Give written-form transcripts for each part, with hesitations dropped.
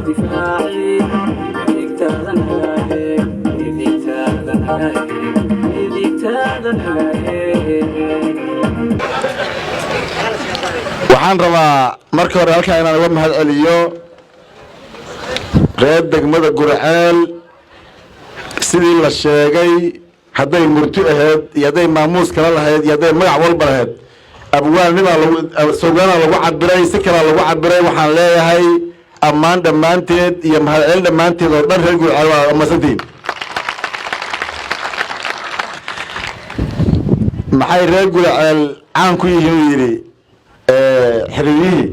Difaaci midigtaada naga eeg, midigtaada naga eeg, midigtaada naga eeg. Waxaan rabaa marka hore halkaa inaan uga mahad celiyo reer degmada Guriceel. Sidii la sheegay, hadday murti ahayd iyo hadday maamuus kala lahayd iyo hadday magac walba lahayd, abwaalnimaa lagu sogaana lagu cabiray, si kalaa lagu cabiray. Waxaan leeyahay ammaan dhammaanteed iyo mahad celin dhammaanteed oo dhan reer Guriceel, waa amasantihiin. Maxay reer Guriceel caan ku yihiin? Uu yidhi xiriiriyihii.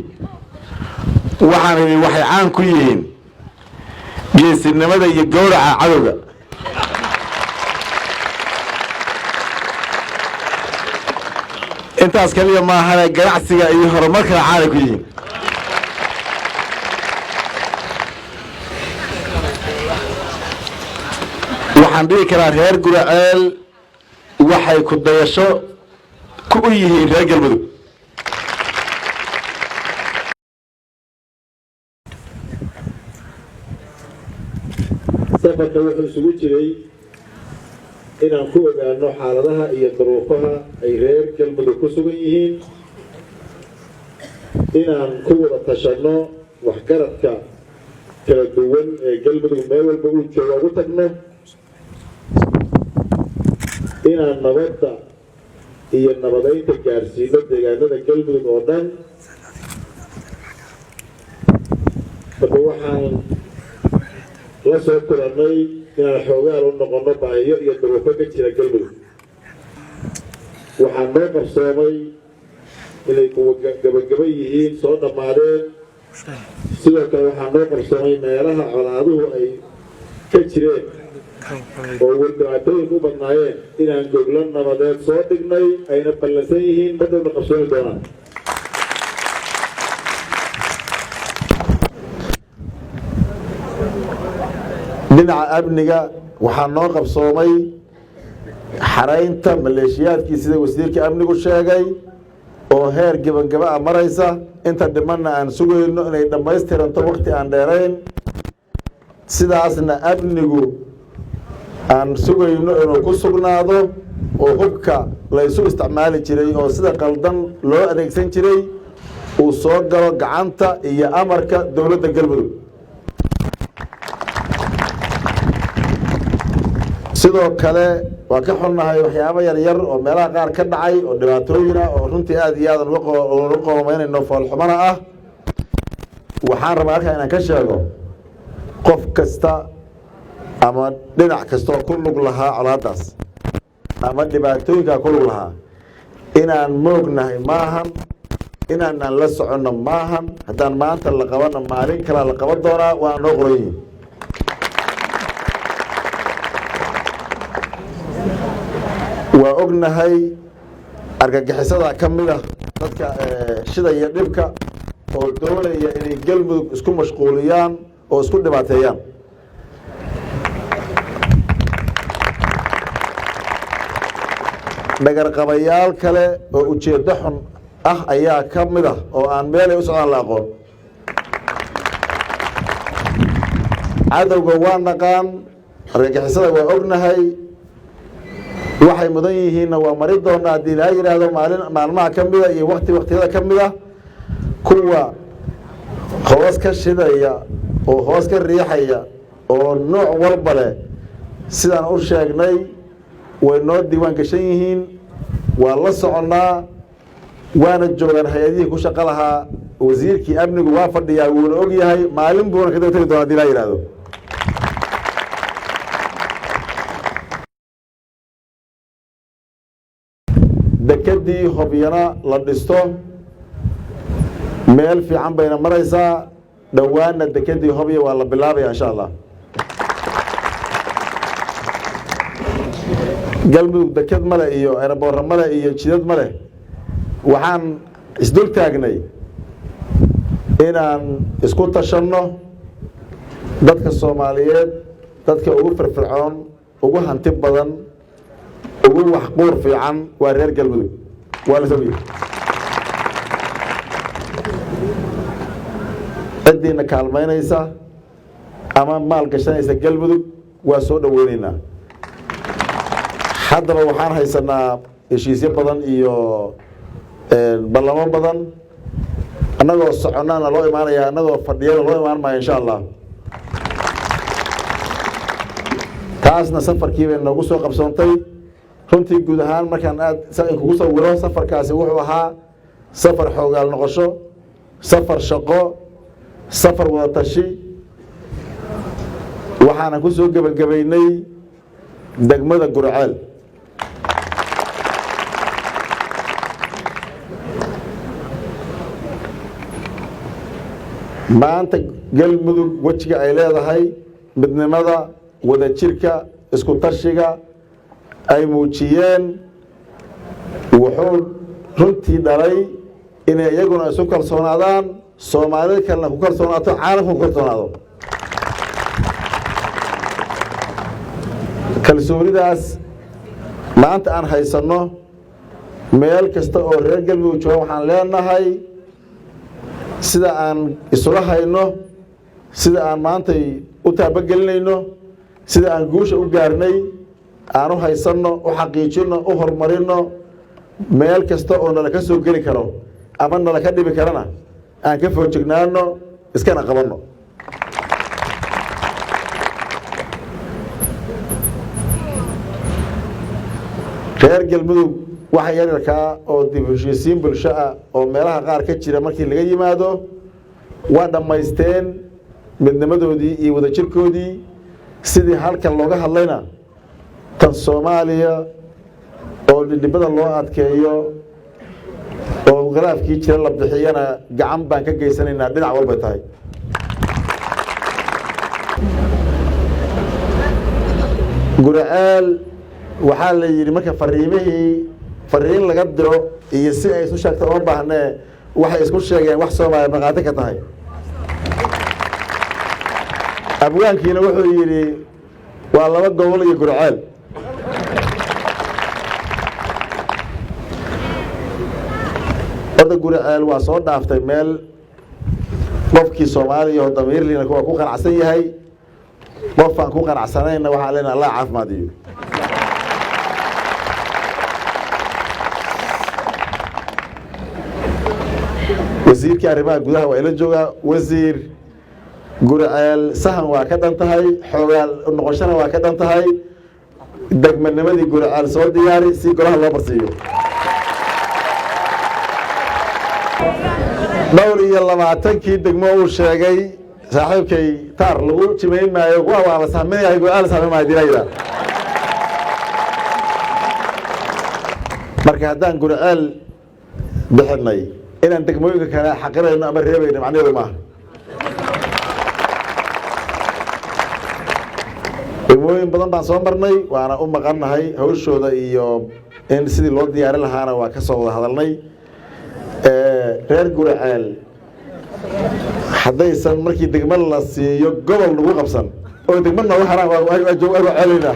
Waxaan idhi waxay caan ku yihiin geesinimada iyo gowraca cadowga. Intaas kaliya maahane, ganacsiga iyo horumarkana caanay ku yihiin. Waxaan dhihi karaa reer Guriceel waxay ku dayasho ku u yihiin reer Galmudug. Safarka wuxuu isugu jiray inaan ku ogaano xaaladaha iyo duruufaha ay reer Galmudug ku sugan yihiin, inaan ku wada tashanno waxgaradka kala duwan ee Galmudug meel walba uu jooga ugu tagno, inaan nabadda iyo nabadeynta gaarsiino deegaanada Galmudug oo dhan. Marka waxaan la soo kulannay inaan xoogaal u noqonno baahiyo iyo duruufo ka jira Galmudug. Waxaa noo qabsoomay inay kuwa gabagaba yihiin, soo dhammaadeen. Sidoo kale waxaa noo qabsoomay meelaha colaaduhu ay ka jireen oo dhibaatooyinka u badnaayeen inaan goglo nabadeed soo dhignay, ayna ballansan yihiin, madowna qabsoomi doonaan. Dhinaca amniga waxaa noo qabsoomay xaraynta maleeshiyaadkii, sida wasiirka amnigu sheegay, oo heer gebangaba a maraysa, inta dhimanna aan sugayno inay dhammaystiranto wakti aan dheerayn. Sidaasna amnigu aan sugayno inuu ku sugnaado oo hubka la isu isticmaali jiray oo sida qaldan loo adeegsan jiray uu soo galo gacanta iyo amarka dowladda Galmudug. Sidoo kale waa ka xunnahay waxyaabo yaryar oo meelaha qaar ka dhacay oo dhibaatooyin ah oo runtii aada iyo aadan uga qoomaynayno, foolxumana ah. Waxaan rabaa halkaa inaan ka sheego qof kasta ama dhinac kasta oo ku lug lahaa colaadaas ama dhibaatooyinkaa ku lug lahaa inaan moognahay maahan, inaanaan la soconno maahan. Haddaan maanta la qabanno, maalin kalaa la qaban doonaa, waana noo qoran yihiin. Waa ognahay argagixisada ka mid ah dadka shidaya dhibka oo doonaya inay Galmudug isku mashquuliyaan oo isku dhibaateeyaan. Dhagarqabayaal kale oo ujeeddo xun ah ayaa ka mid ah oo aan meelay u socdaan la aqoon. Cadowga waa naqaan, argagixisada waa ognahay, waxay mudan yihiinna waa mari doonaa haddii ilaa yidhaahdo maalin maalmaha ka mida iyo wakti waktiyada ka mid a. Kuwa hoos ka shidaya oo hoos ka riixaya oo nooc walba leh, sidaan u sheegnay, way noo diiwaan gashan yihiin, waa la soconnaa, waana joogaan hay-adihii ku shaqo lahaa. Wasiirkii amnigu waa fadhiyaa, wuuna og yahay, maalin buuna ka daba tegi doona hadii ilaa yidhaahdo. Dekedii Hobyana la dhisto meel fiican bayna maraysaa. Dhowaanna dekedii Hobya waa la bilaabaya, insha Allah. Galmudug deked male iyo eraboorra male iyo jidad male. Waxaan isdul taagnay inaan isku tashanno. Dadka Soomaaliyeed, dadka ugu firfircoon, ugu hanti badan, ugu waxquur fiican waa reer Galmudug, waa la sogyahay. Ciddiina kaalmaynaysa Ama maal gashanaysa Galmudug waa soo dhoweynaynaa. Haddaba waxaan haysanaa heshiisyo badan iyo ballamo badan. Annagoo soconnaana loo imaanaya, annagoo fadhiyana loo imaan maayo, insha Allah. Taasna safarkii bay noogu soo qabsoontay. Runtii guud ahaan markaan aad kugu sawiro, safarkaasi wuxuu ahaa safar xoogaal noqosho, safar shaqo, safar wadatashi. Waxaana ku soo gebagabaynay degmada Gurceel. Maanta Galmudug wejiga ay leedahay, midnimada, wadajirka, isku tashiga ay muujiyeen wuxuu runtii dhalay inay iyaguna isu kalsoonaadaan, Soomaalida kalena ku kalsoonaato, caalamka ku kalsoonaado. Kalsoonidaas maanta aan haysanno, meel kasta oo reer Galmudug jooga waxaan leenahay, sida aan isula hayno, sida aan maantay u taabagelinayno, sida aan guusha u gaarnay aan u haysanno, u xaqiijinno, u horumarinno. Meel kasta oo nala ka soo geli karo ama nala ka dhibi karana aan ka foojignaano, iskana qabanno. Reer Galmudug waxa yaryarkaa oo dib heshiisiin bulsho ah oo meelaha qaar ka jira markii laga yimaado, waa dhammaysteen midnimadoodii iyo wadajirkoodii. Sidii halkan looga hadlayna, tan Soomaaliya oo dhidhibada loo adkeeyo oo khilaafkii jira la bixiyana gacan baan ka geysanaynaa, dhinac walbay tahay. Guriceel waxaa la yidhi marka fariimihii fariin laga diro iyo si ay isu sheegta uma baahnee, waxay isku sheegeen wax Soomaaliya markhaati ka tahay. Afgaankiina wuxuu yidhi waa laba gobol iyo Guriceel. Horta Guriceel waa soo dhaaftay meel qofkii Soomaaliya oo damiirliina waa ku qanacsan yahay. Qof aan ku qanacsanayna waxaan leenahay Allah caafimaadiyo. Wasiirkii arrimaha gudaha waa ila joogaa. Wasiir, Guriceel sahan waa ka dhan tahay, xoogaal noqoshana waa ka dhan tahay. Degmanimadii Guriceel soo diyaari si golaha loo barsiiyo. Dhowr iyo labaatankii degmo uu sheegay saaxiibkay taar lagu jimayn maayo, kuwa waa la sahminayaa, Guriceel sahmin maayo dilayda. Marka haddaan Guriceel bixinay, inaan degmooyinka kale xaqirayno ama reebayno macnaheedu maaha. Degmooyin badan baan soo marnay, waana u maqannahay hawshooda iyo in sidii loo diyaarin lahaana waa ka soo wada hadalnay. Reer Guriceel haddaysan markii degmo la siiyo gobol nagu qabsan oo degmo nooga haraan, waa ceelaynaa.